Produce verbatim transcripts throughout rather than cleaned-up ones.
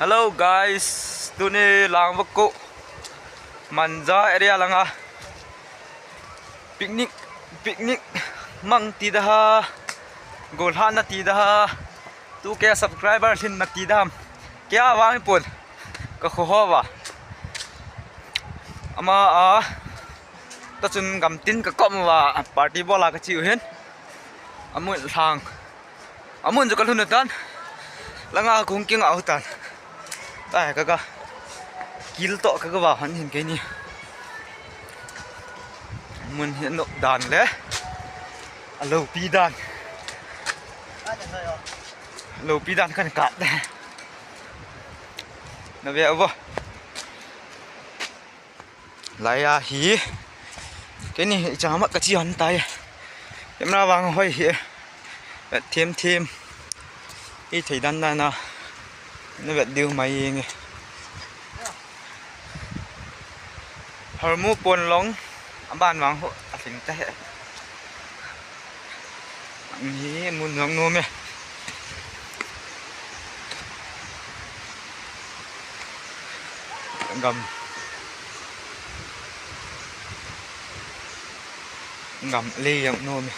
Hello guys, tuni Langvakou Manja area langa picnic, picnic mang ti daha, golhahna ti daha, two K subscriber lhinna ti daha, kei a vang ipon, ka kho hova. Ama a, ta chun gamtin ka kom uva, party bola ka chiu hin. Amun lhang. Amun chu ka lhun u tan. Langa kong kinga u tan. Tai ka ka. Kil to ka ka va han hin keini. Mun hi nok dan le. A lopi dan. Lopi dan kan ka. Na ve avo. Laiya hi. Keini hi chama ka chi han tai. Camera vang hoi hi. Vet them them. I thei dan dan a. Na vet diu mai nge. Hormu pon long. Aban vang ho. A sing ta he. Ang hi mun nang nom e. Gam. Gam le yang nom e.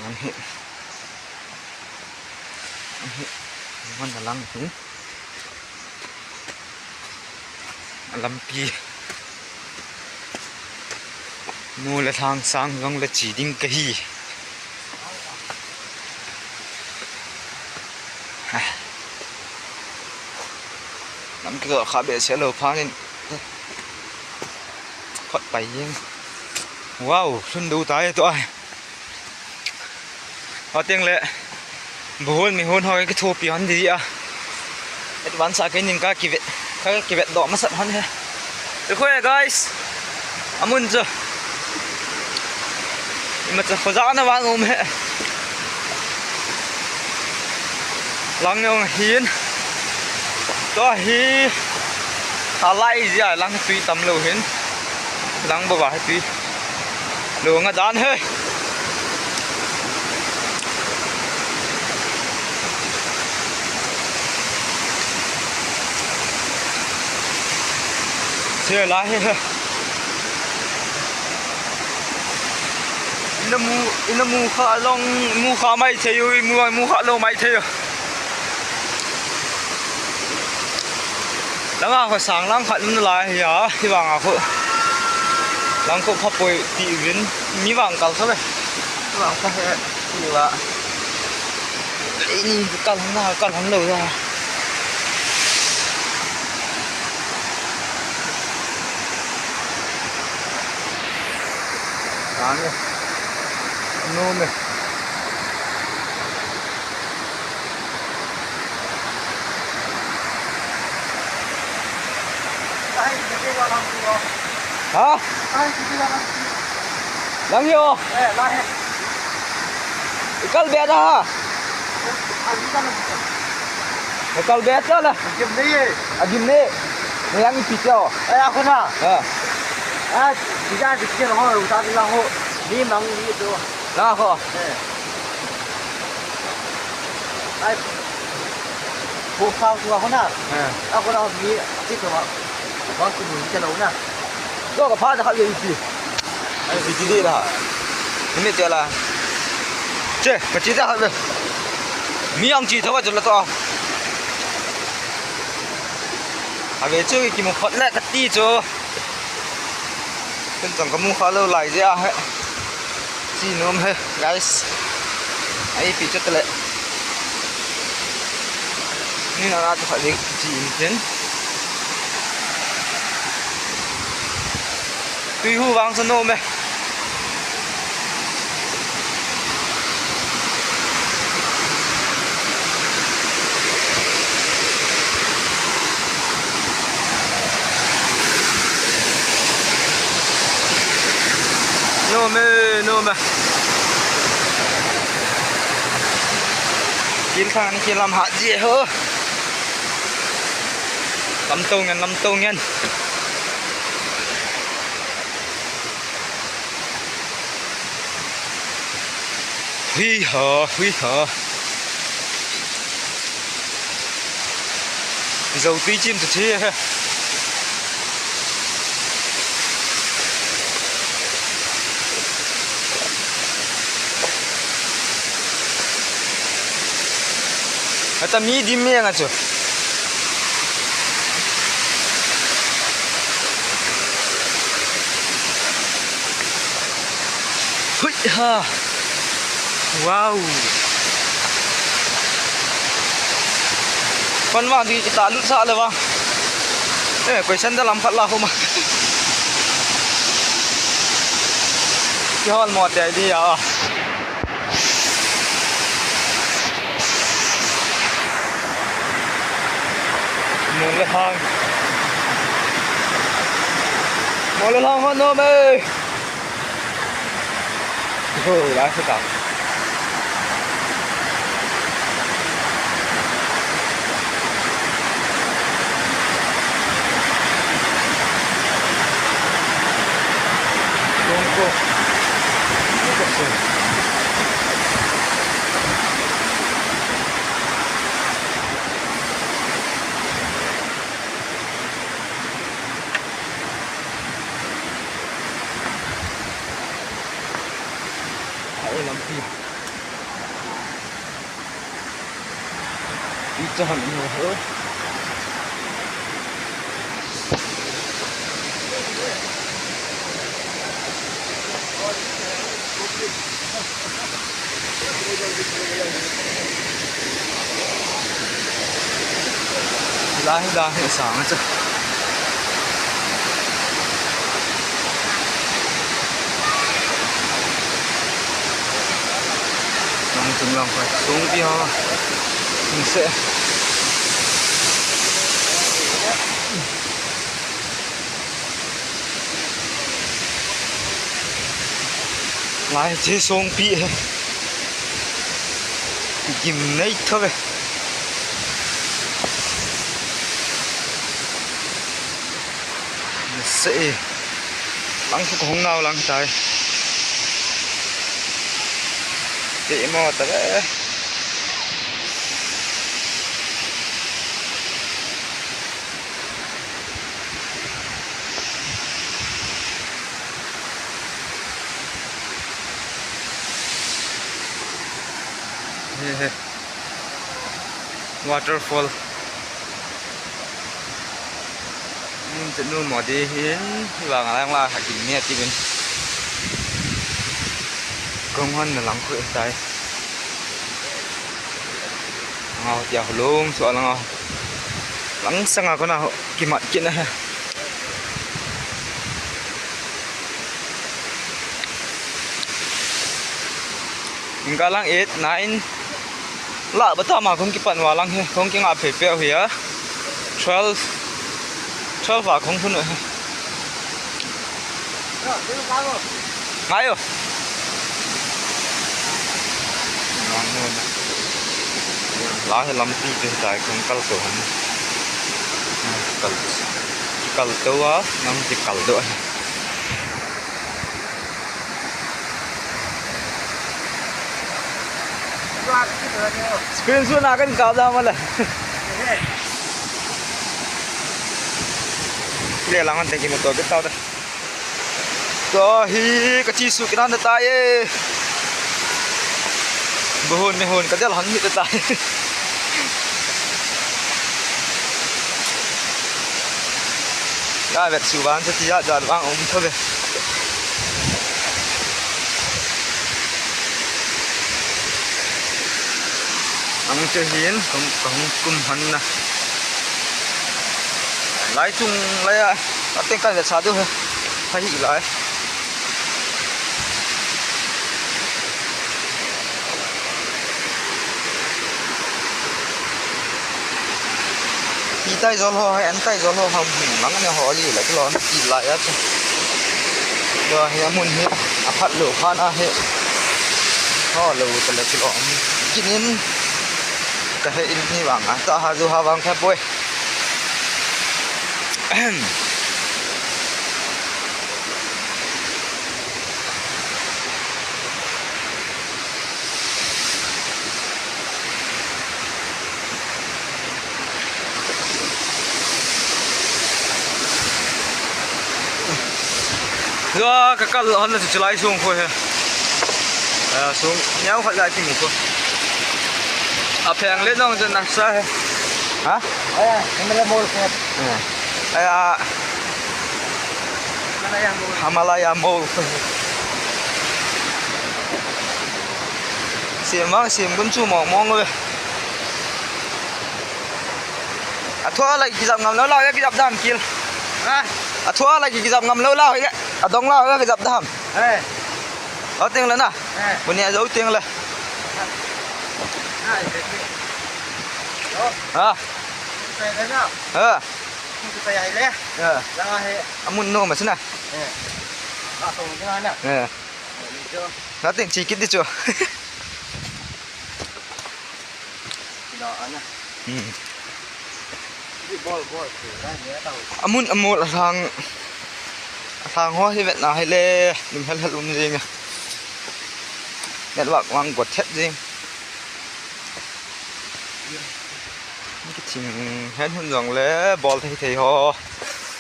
Ang hi. Ang hi. Ang lang hi. Lampi. Nu le lhang sang jong le chi ding ka hi. Lam kijo kha behseh lou phat in. Phot pai jeng. Wow, lhun deu tai to ai. Ateng le, bu hon mi hon ho kithopi hon di a. Advance a keinin ka kivet, ka kivet doh masat hon he. Te khoe guys. Amun chu. Ima chu khoja na vang um he. Lang jong hin. To hi. Halai jia lang tui tam lou hin. Lang bou va hi tui. Lung a dan he. Che la he he. Ina mu, ina mu kha long, mu kha mai thei u, mu, mu kha lou mai thei u. Langa kho sang lang khat um nalai hi a, hi vang a kho. Lang kho pha poi ti vin, mi vang kal kha ve. Hi vang kha he, ni va. Ei ni kal hang na, kal hang lou da. Sang e. Nom e. Ha? Lang hi o. Ikal be da ha. Ikal be da la. Agim ne. Yang pi chao. Ai, ako na. Ha. Ah, bisa bikin ho, uta bilang ho. Ni mang ni tu. Na ho. Eh. Ai. Ko kau tu ako na. Eh. Ako na ni ti ko ma. Bang ku ni ke lo na. Lo ka pha da kha ye pi. Ai, pi ti de la. Ni me te la. Che, ka chi da kha. Mi ang chi thawa chu la to. Ave chu kimu phot le kati chu. Ken chang kamu kha lou lai jeh a he. Chi nom he, guys. Ai pi chu tale. Ni na na chu kha ding chi in ken. Tui hu vang sa nom e. Nom e, nom e. Kil thang ni kil lam hat ji ho. Lam to ngen, lam to ngen. Hui ha, hui ha. Zo tui chim tu thi he. Ata mi dim mi anga chu. Hui ha. Wow. Pan vang di kita lut sa le vang. Eh, koi sandal lam phat la homa. Ki hol mo te di ya. Mo le hang. Mo le hang hon no me. Ito, lai sa ta. Tungko. Tungko se. Ai, lampi. Icha ham ni ho. Lai, lai, sang a cha. Lang chung lang pa. Sung pi ho. Ni se. Lai che song pi he. Gim nei tho ve. Nasa e. Lang khu kahung nau lang tai. Te mo ta ve. He he. Waterfall. Mun te nu mo de hin, vang lang la ha kin ne ti bin. Kong hon na lang khu tai. Ngau tia hulung su alang a. Lang sanga kona kimat kin a he. Inga lang eight, nine. La bata ma kong kipan wa lang he. Kong kinga phe phe hi a. Twelve. Twelve a kong hun he. Ngai o. La he lampi te tai kong kal to han. Kal, kal to a, nang ti kal do. Screen su na kan kal da mala. Le lang an te ki mo to ke ta da. To hi ka chi su kinan ta ye. Buhun ni hun ka del han mi ta. Ka vet su van sa ti ya ja vang um tho ve. Ang che hin kong kong kum han na. Lai chung lai a. Ateng kan le sa du he. Pha hi lai. Pi tai jol ho hai, an tai jol ho ham hing lang ne ho li la kilon pi lai a che. Ba hi amun hi a phat lo phan a he. Ho lo ta le kilon. Kinin ka he in ni vang a ta ha ju ha vang khe boi. Jua ka kal hon na chu chulai sung khu he. A, sung neo khat ga kimu khu. A pheng le nong jen na sa he. Ha? Aya, Himalaya Mall khu. Aya. Aya. Himalaya Mall. Himalaya Mall khu. Sim vang sim gun chu mong mong ve. A thua lai kijap ngam lou lau, kijap dam kil. Ha? A thua lai kijap ngam lou lau, a dong lau, kijap dam. Eh. Lo ting le na. Eh. Buni a lo ting le. Hai, beti. Lo. Ha. Sai le na. Ha. Sai ai le. Ha. La he. Amun no ma sina. Eh. A tong na na. Eh. Ni jo. Na ting chi kit di chu. Kila ana. Hmm. Di bol bol. Amun amol a sang. A sang ho hi vet na hi le. Lim hel hel um jing. Network vang got thet jing. Kiching hen hun jong le bol thei thei ho.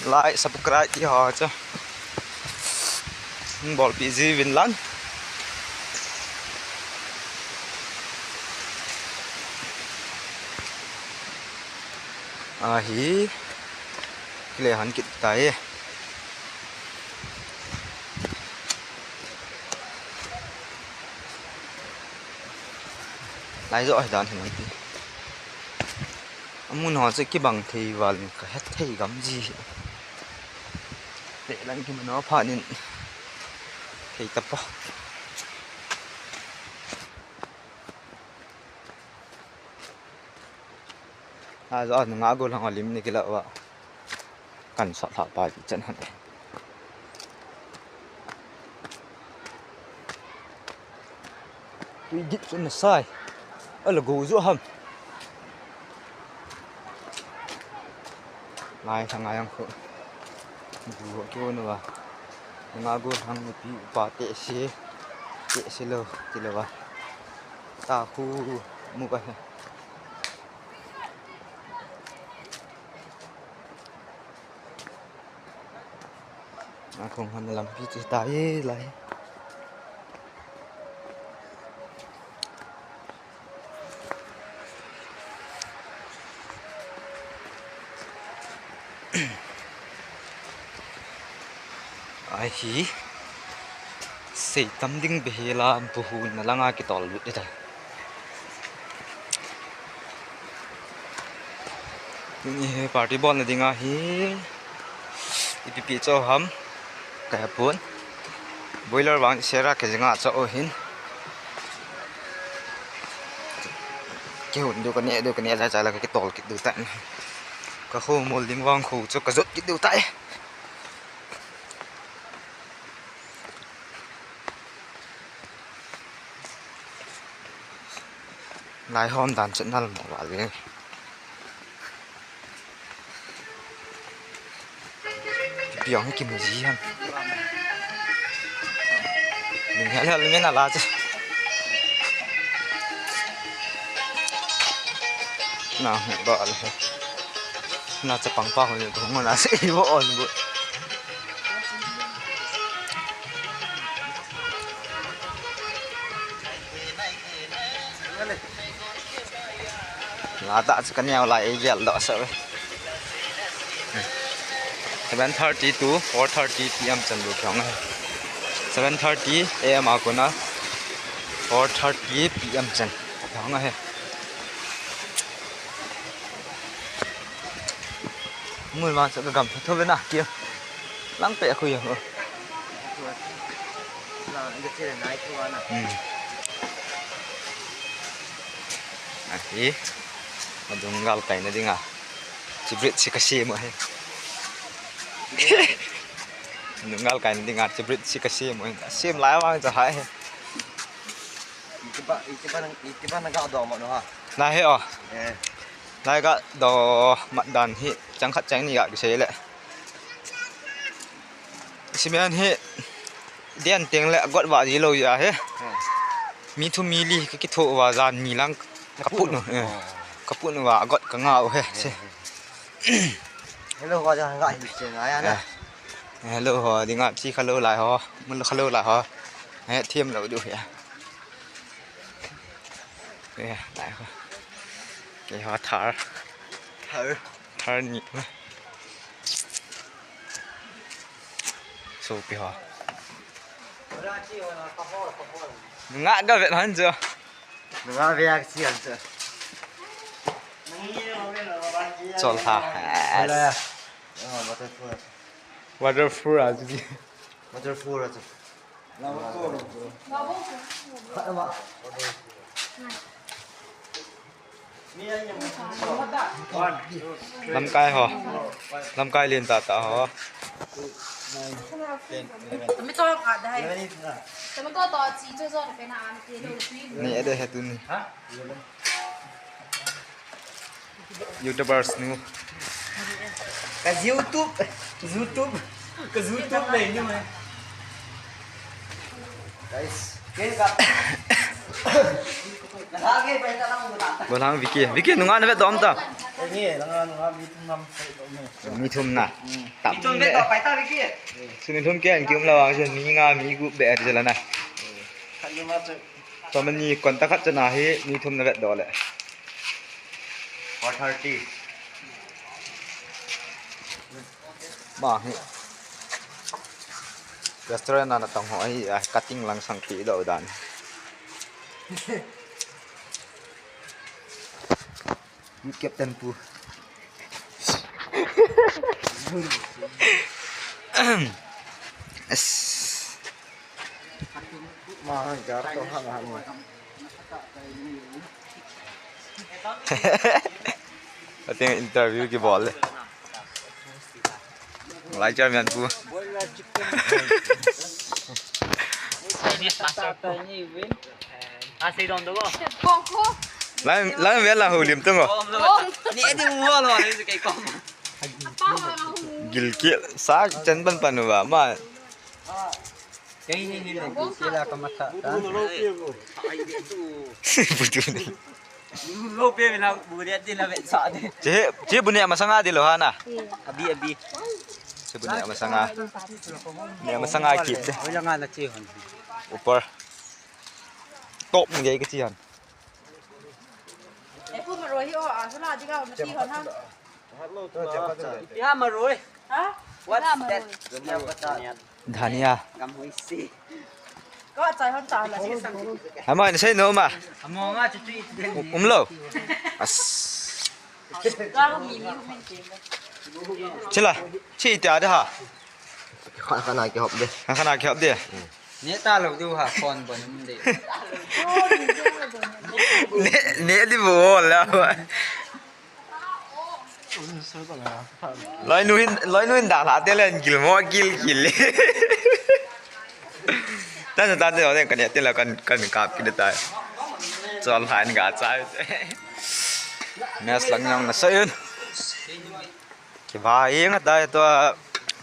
Like, subscribe ti ho chu. Bolpi ji vin lang. Ahi. Kile han kit tai. Lai jo ai dan hin ti. Amun ho chu kibang thei val in ka het thei gam ji. Te lang ki mano pha nin. Thei ta pa. A jo nunga go lang lim ni kila wa. Kan sa tha pa ki chan han. Tui git chu na sai. Ala go ju ham. Lai thang ayang khu. Ju ho kyo na wa. Nga go thang ni pi pa te si. Te si lo ti lo wa. Ta khu mu ba he. A khong han lampi chu tai lai. Ahi. Sei tam ding behela buhu na langa kitol lut dita. Ni he party bol na dinga hi. Ipi pi cho ham. Ka hapun. Boiler vang sera ke jinga cho o hin. Ke hun du ka ne du ka ne la cha la ka kitol kit du ta. Ka khu mol ding vang khu cho ka jot kit du ta. Lai hom dan chu nal mo val ve. Piang hi kimu ji ham. Ning hel hel men ala chu. Na ba al he. Na cha pang pa ho ni ko na se i bo on bo. Lada chu ka neo lai ei vel doh sa ve. Seven thirty to four thirty P M chan bu khong. Seven thirty A M a kona four thirty P M chan khong he. Mui ma chu ka gam tho ve na ki. Lang pe khu ya. Hmm. Ahi. Adung gal kai na dinga. Chi bridge chi ka sem ahi. Adung gal kai na dinga chi bridge chi ka sem ahi. Sem lai vang cha hai he. Itiba itiba itiba na ga do ma no ha. Na he o. Eh. Lai ga do mat dan hi chang khat chang ni ga kisei le. Cement hi den teng le got va ji lou ja he. Hmm. Mi thu mi li ka kitho va jan ni lang ka put nu. Eh. Oh. Ka put nu va got ka nga u he. Hmm. Se. Hello, va ja nga hi che nga ya na. Eh. Hello ho, dinga chi khalou lai ho, mun khalou lai ho. He, thiam lou diu he. He, lai ho. Kei ho Thar. Thar. Thar ni. Sopi ho. Nga ga vet han jo. Nga ve ak chi an jo. Chol ha. Yes. Ah, waterfall. Waterfall ah, ji. Waterfall ah. Lamkai ho. Lamkai lien tah tah ho. Tomato ka dai. Tomato to chi cho cho pe na am ti lo sui. Ni ade he tu ni. YouTubers nu. Ka YouTube, YouTube, ka YouTube nei nu. Guys, ke ka. Lagi pa ta lang mo ta. Bolang Vicky, Vicky nunga na vet dom ta. Ni langa nunga mi thum nam. Mi thum na. Tam mi thum vet to pa ta Vicky. Suni thum ke an kium la wang suni nga mi gup be ar jala na. Kan ma tu. Tua mani kon ta khat chana hi mi thum na vet doh le. Four thirty. Ma hi. Restaurant na na tong ho hi, ah, cutting lang sang pi doh dan. Captain pu. Yes. Ating interview kibol le. Lai chairman pu. Chinese master pu. Asei dong dogo. Lai, lai ve la ho lim tung o. Ni edi mo lo ni kai kom. Gilkel sa chan pan pan ba ma. Kei ni ni le gilkel a ka matha ta. Butu ni. Lo pe mi la bu de din la ve sa de. Che, che bu ne masanga di lo hana. Abi abi. Che bu ne masanga. Ne masanga ki de. Oi la nga na che hon. Upar. Top nge ka chi han. E pu maroi hi o, a sala di ga o na chi hon ha. Ipi ham maroi. Ha? What's that? Dhania. Gam hoi si. Ko chai hon ta la. Ama ni sei no ma. Amo nga chu chu. Um lo. As. Ga mi mi um. Chila. Chi ta da ha. Kha kha na ki hop de. Kha kha na ki hop de. Ne ta lo du ha kon bon de. Ne, ne di bo la. Loinu hin, loinu hin da la te len gil mo gil gil. Tan tan de kan te la kan kan kap ki de tai. Chol han ga chai. Mes lang yang na sa yun. Kivai ing a tai tua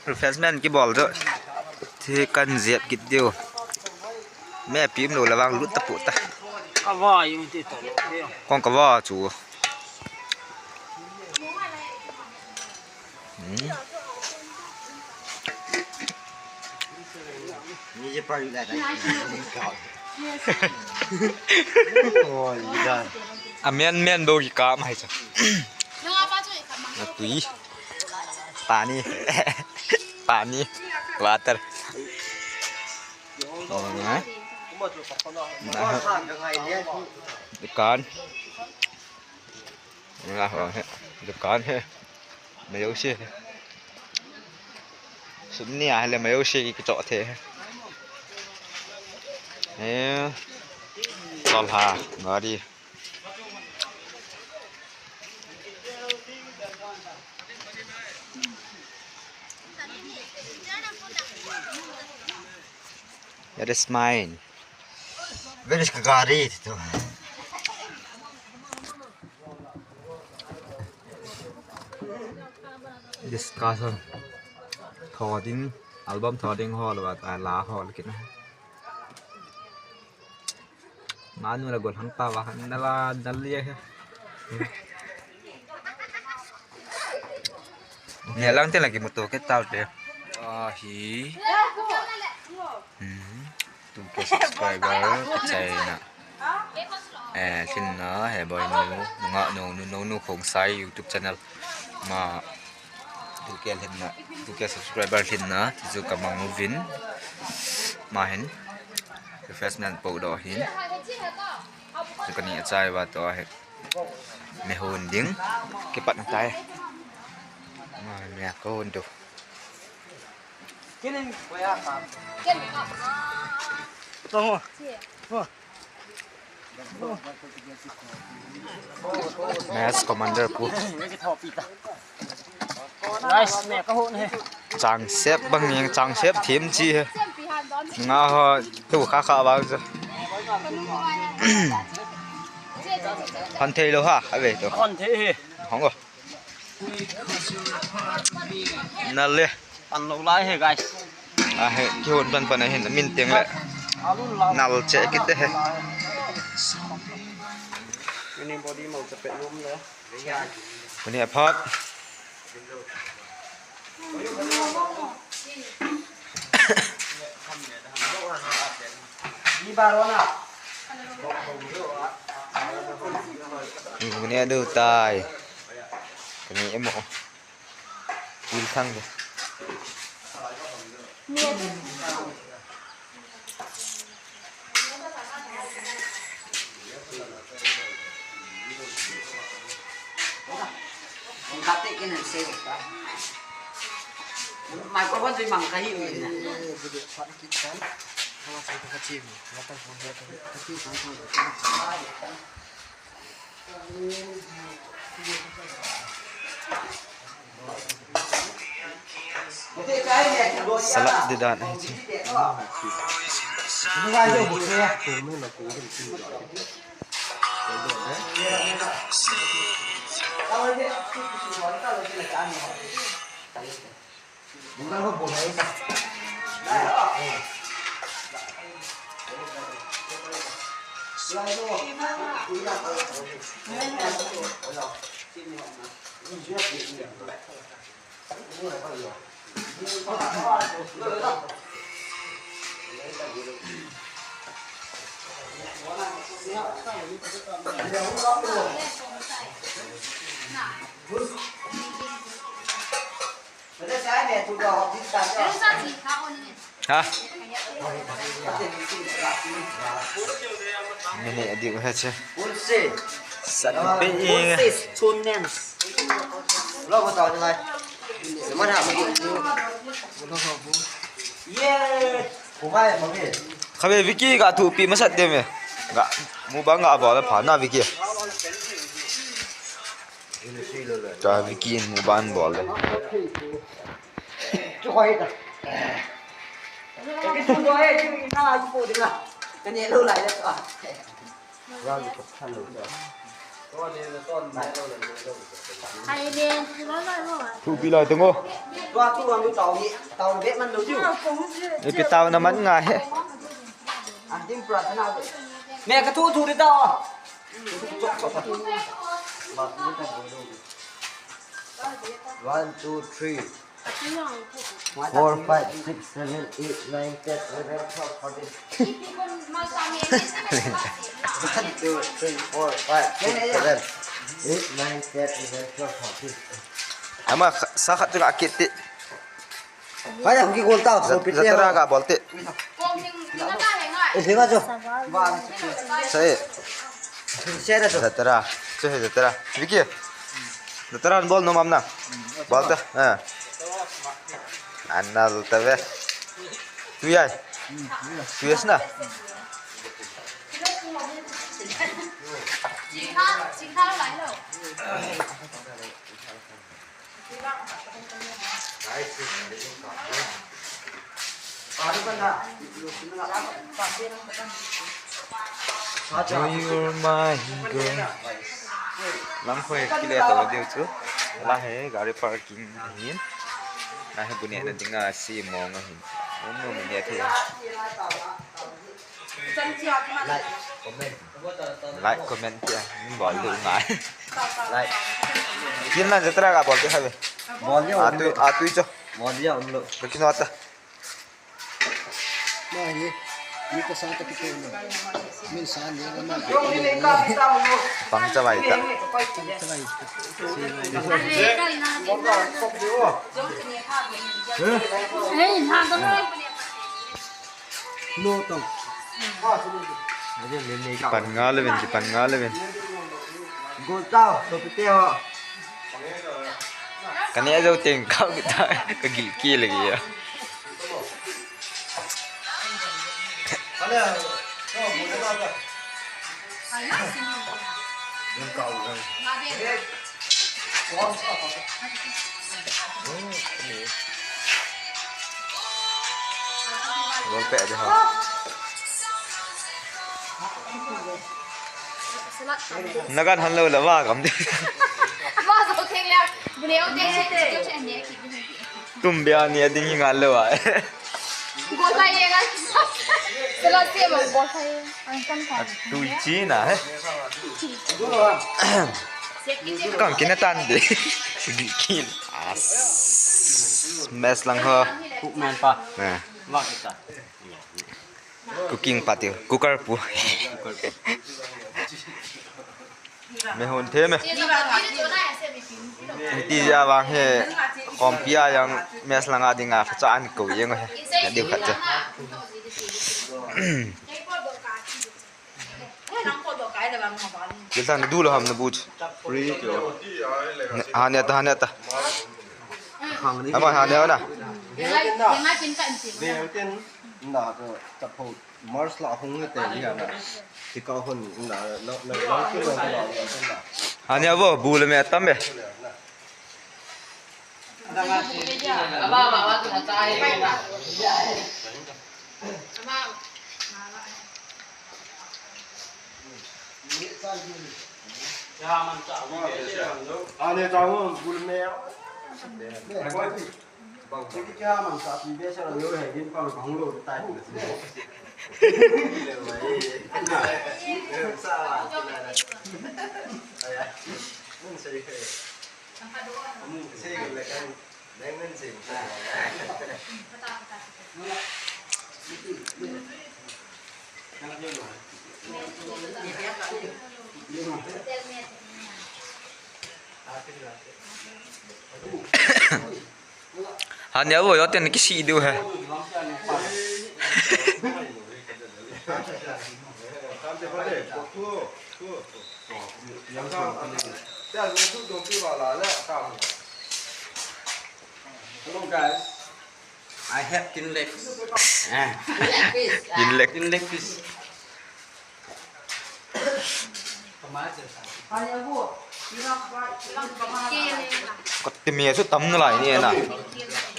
refreshment kibol tu. Thi kan ziap kit diu. Me pim lo lawang lut ta pu ta. Kava yung ti to. Kong kava chu. Hmm. A men men bo ki ka mai cha. Na tui. Pani. Pani. Water. Oh, na. Na. Dukan. Na, oh, he. Dukan he. Mayo si. Sum ni a le mayo si ki cho the. He. Chol ha, gari. That is mine. Where is Kagari? Discussion. Tho ding, album tho ding ho lo, la ho lo kit na. Manu la gol hang ta wa han na la dal ye he. Ne lang te la ki muto ke tau te. Ahi. Hmm. Two K subscriber kachaina. Eh, lhinna, he boinu, nunga nu, nu, nu, nu Khongsai YouTube channel. Ma, two K lhinna, two K subscriber lhinna, tichu kamang uvin. Ma hin, refreshment po doh hin. Chu kani achai uva toh ahi. Me hon ding, kipat na tai. Ma, me a kahon doh. Mess commander pu. Nice, me kahon he. Changsep bang jeng, changsep thim chi he. Nga ho tu kha kha bang chu. Hon thei lou ha, ave to. Hon thei he. Hong ko. Nale. Pan lou lai he, guys. Ahe, kihon pan pan ahin, min teng le. Nal che kit e he. Mini body mo che pe nom le. Mini aphat. Mini adu tai. Kani emo. Wil thang de. Microphone tu mang kahi. Salad di dan ahi chi. Ha? Mini adi ko he che. Sat pe ing. Khabe Vicky ga thupi masat de me. Ga mukbang ga bol pha na Vicky. Ka Vicky in mukbang bol le. Thupi lai teng o. Ipi tao na man nga he. Me ka thu thu di tao. One, two, three. Four, five, six, seven, eight, nine, ten, eleven, twelve, thirteen. One, two, three, four, five, six, seven, eight, nine, ten, eleven, twelve, thirteen. Ama sa khat chu ka kit ti. Hai, hung ki gol tao, so pit. Jatra ka bol ti. Eh, hinga jo. Sai. Share to. Jatra. Chu he jatra. Vicky. Jatra bol nom am na. Bol ta. Ha. Anal ta ve. Tu yai. Tu yes na. Joy, you're my girl. Lang khoi kile to diu chu. La he gari parking hin. Na he bu nehna dinga si mong ahin. Mun mun ne the. Like, comment. Like, comment tia. Min bol diu ngai. Like. Kin na jatra ka bol ti ha ve. Bol diu. A tu, a tu cho. Mo dia um lo. Ka kinota. Mahi, mi ka sa ta kito na. Min sa ni na ma. Pang chavai ta. Pang chavai ta. Hey, ha ta. No tong. Kipan nga levin, kipan nga levin. Gol tao, to pite ho. Ka neh jou teng kau kita, ka gilkel lagi a. Gol peh de ha. Nagan han lo la va gam de. Tum bia ni ading hi ngal lo a. Gol pai ye ngal. Sala se mo gol pai. An kan ka. Tui chi na he. Kang kina tan de. Kin. As. Mess lang ho. Cook man pa. Na. Wa kita. Cooking party, cooker pu. Me hon the me. Hiti ja vang he, khompi a jong mess langa dinga phacha an ko jeng he. Na diu khat cha. Giltha na du lo ham na bu. Free kyo. Ha ne ta, ha ne ta. Ama ha ne na. Ye ngai, ye ngai kin kan kin. Na to chapo. Mars la hung te ni na. Ti ka hon na na na na. Ha ne vo bu le me tam be. Ane chang bul me. Bang ki kya man sa pi be sa lo he gin pang pang lo tai. Sa wa. Aya. Mun sa ye. Ha ne vo yo ten kisi diu he. Hello guys, I have tin leg. Ah. Tin leg. Tin leg fish. Kati me su tam na lai ni na.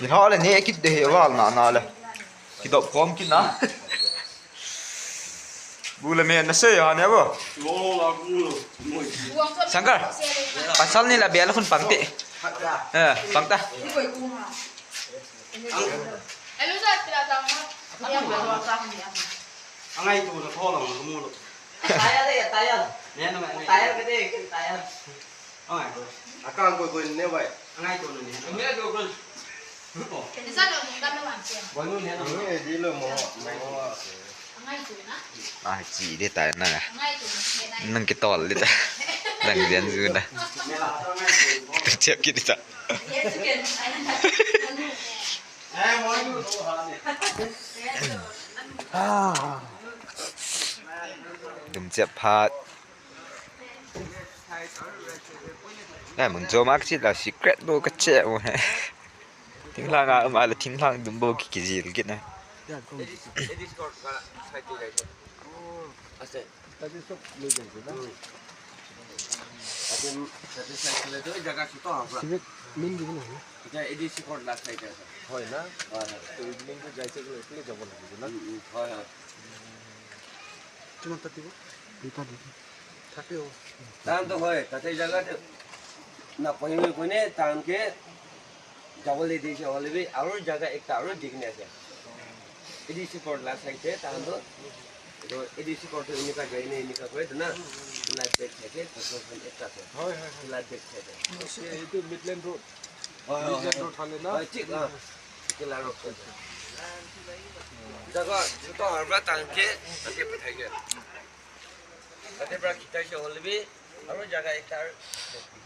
Ni ha le ni kit de he wal na na le. Kidop khom kit na. Bu le me na se ya ne bo. Sangkar. Pasal ni la bia la khun pang te. Eh, pang ta. Hello, sir. Angai tu na tho lang ka mu lo. Tayar de, tayar. Ne na mai. Tayar ke de, tayar. Angai. Akang koi koi ne bai. Angai tu ne. Angai tu koi. Ni sa lo ni ka lo man sia. Bai nu ne na. Ni di lo mo. Angai tu na. Ah, chi de ta na. Angai tu na. Nang kitol de ta. Nang dian zu na. Tu chep ki de ta. Dum chep phat. Ai, mun jo mak chi la secret bo ka che mo he. Thinglang a um a le thinglang dum bo ki kijil kit na. Ase. Tadi sab loi jai na. Ase, tadi side le to jaga chuta ha pura. Civic main road na. Ita A D C court la side ase. Hoi na? Hoi, hoi. To evening ko jai se ko le jabo lagibo na. Hmm, hmm, hoi, hoi. Kiman tati bo? Duita, duita. Thirty ho. Tahan to hoi, tate jaga to. Na pahimoi kone, tahan ke. Jabo le dise hole bhi, aru jaga ekta aru dikhna ase. A D C court la side te, tahan to. To A D C court to enika jai ne, enika koi to na. Light back side te, construction ekta ase. Hoi, hoi, hoi. Light back side te. Etu Midland Road. हाँ, हाँ, हाँ। ठीक, हाँ। ठीक है, ला लो। देखो, जूता और बड़ा टांग के, ताकि बैठाइए। ताकि बड़ा खिंचाई से और भी, और जगह एक तार।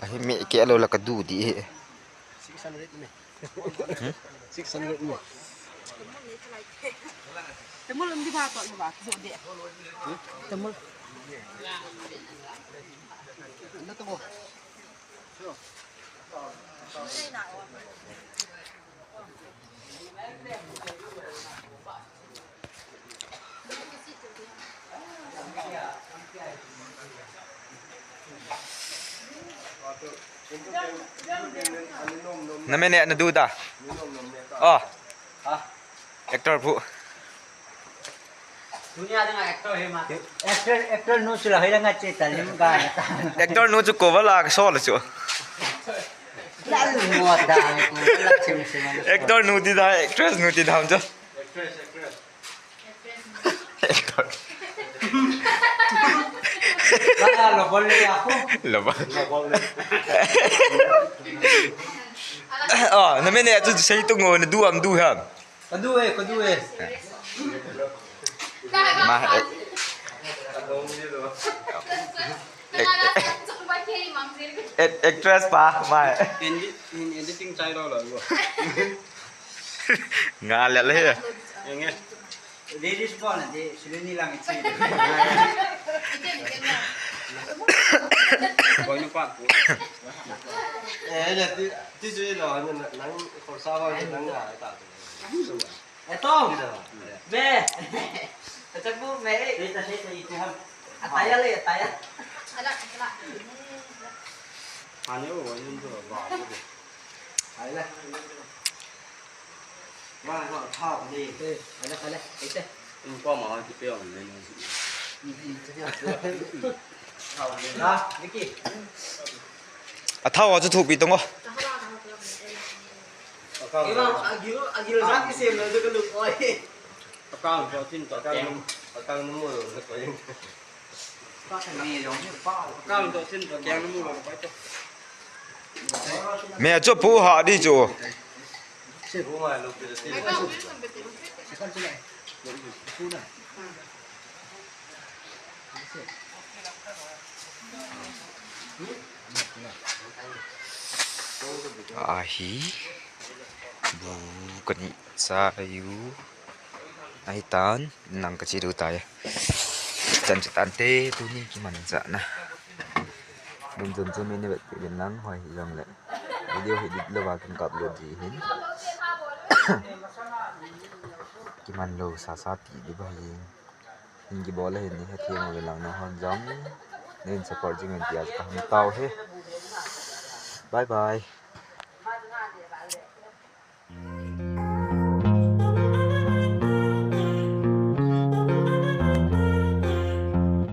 Ahi, mi ke lo la ka du di. Six hundred में। Six hundred में। Tamul um di ba to ba, so de. Tamul. Ano to ko? Na mene na du da. Oh. Actor pu. Dunia dengan actor hemat. Actor, actor nu chu la hoi la nga che ta lim ga. Actor nu chu ko wala ka so la chu. Lal mo da ko la chim chim. Actor nu ti da, actress nu ti da ham chu. Actress, actress. Actor. Ba lo bol le ya ko. Lo bol. Lo bol le. Oh, na mene chu sei tu ngo na du am du ham. Ka du e, ka du e. Ma, eh, eh, eh, actress pa, ma. Hindi, hindi ting chai lo lo. Nga le le. Yang e. Ladies ko na di, sila ni lang ito. Boy na pa. Eh, ya ti, ti sila lo, nang, nang, for sa, nang, nang, Ito. Be. Acha bu me. Seta, seta, ito ham. Ataya le, ataya. Ala, ala. Ani o, ani o, ba. Ai la. Ma, ma, tha ni. Eh, ala, ala. Ite. Ko ma ki pe on le. Ha, Vicky. Athao chu thupi tong o. Iba, agil, agil jang kisem le, ka lu oi. Akang to thin to keng. Akang nu mu lo ko yin. Akang to thin to keng nu mu lo ko to. Me chu pu ha di chu. Ahi. Bu kani sa ayu. Ahi tan, nang ka chi du tai. Chan chu tan te, tuni kiman cha na. Dun dun chu mi ne vet pi lang hoi hi jong le. Video hi dit lo ba kin kap lo di hin. Kiman lo sa sa ti di ba hi. Hin kibol le hin ni, hethem uve lang nahon jong. Nin support jing in tia ka hung tao hi. Bye bye.